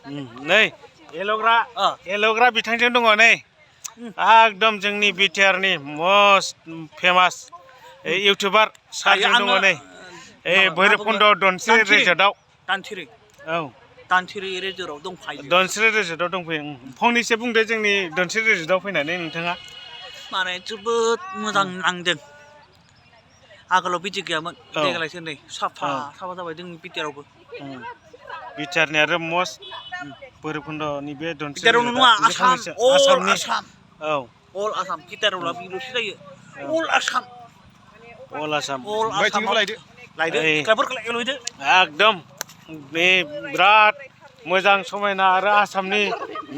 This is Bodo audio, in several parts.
नै एल'ग्रा बिथांजों दङ नै एकदम जोंनि बिटिआरनि मस्ट फेमास इउटिउबार सारजों दङ नै भैरबकुन्द दनस्रि रिजर्टआव दानसिरि रिजर्टआव दंफायो दनस्रि रिजर्टआव दंफैयो फंनैसो बुंदो जोंनि दनस्रि रिजर्टआव फैनानै नोंथाङा माने जोबोद मोजां नांदों आगोलाव बिदि गैयामोन देग्लायसो नै साफा जाबाय जोंनि बिटिआरआवबो बिटिआरनि आरो मस्ट भैरबकुन्दनि बे दनस्रि बिटिआरआवल' नङा आसामनि अल आसाम बिटिआरआवल' बिल'सो जायो अल आसाम लायदो एकदम बे बिराद मोजां समायना आरो आसामनि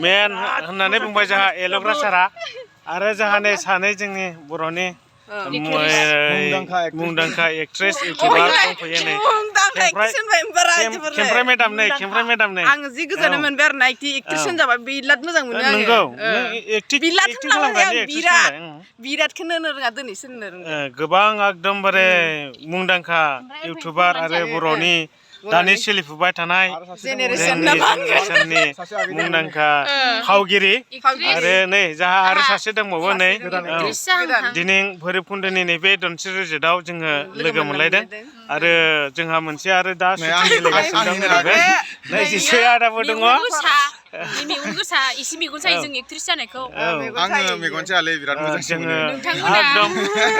मेन होननानै बुंबाय जोंहा एल'ग्रा सारा आरो जोंहा नै सानै जोंनि बर'नि मुंदांखा एक्ट्रेस इउटिउबार दंफैयो नै खेमफ्राय मेदाम नै आं जि गोजोननाय मोनबाय आरो नाइटि एक्ट्रेस जाबाय बिराद मोजां मोनो आङो नंगौ बिरादखौनो होनो रोङा दिनैसो होननो रोङो गोबां एकदमबारे मुंदांखा इउटिउबार आरो बर'नि दानि सोलिफुबाय थानाय जेनेरेसननि मुंदांखा फावगिरि आरो नै जोंहा आरो सासे दंबावो नै दिनै भैरबकुन्दनि नैबे दनस्रि रिजर्टआव जोङो लोगो मोनलायदों आरो जोंहा मोनसे आरो दा सोलिगासिनो दं नै जिसे आदाबो दङ मेगन गोसा एसे मेगन सायो जों एक्ट्रेस जानायखौ आङो मेगन सायालै बिराद मोजां जोङो एकदम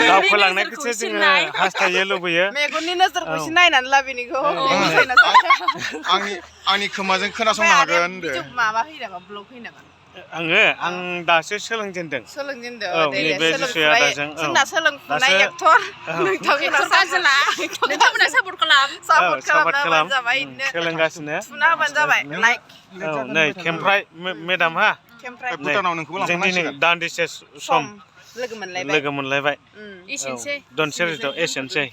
दावखोलांनायखौसो जोङो हास्थायो लुबैयो मेगननि नोजोरखौसो नायनानै लाबोनिखौ आंनि खोमाजों खोनासंनो हागोन माबा होयो नामा ब्लग होयो नामा आं दासो सोलोंजेनदों नैबे जिसुया दाजों जोंना सोलोंफुनाय एक्टर नोंथांमोना सापर्ट खालाम सोलोंगासिनो थुना होबानो जाबाय लाइक नै खेमफ्राय मेदाम हा जों दिनै दान्दिसे सम लोगो मोनलायबाय एसेनोसै दनस्रि रिजर्टआव एसेनोसै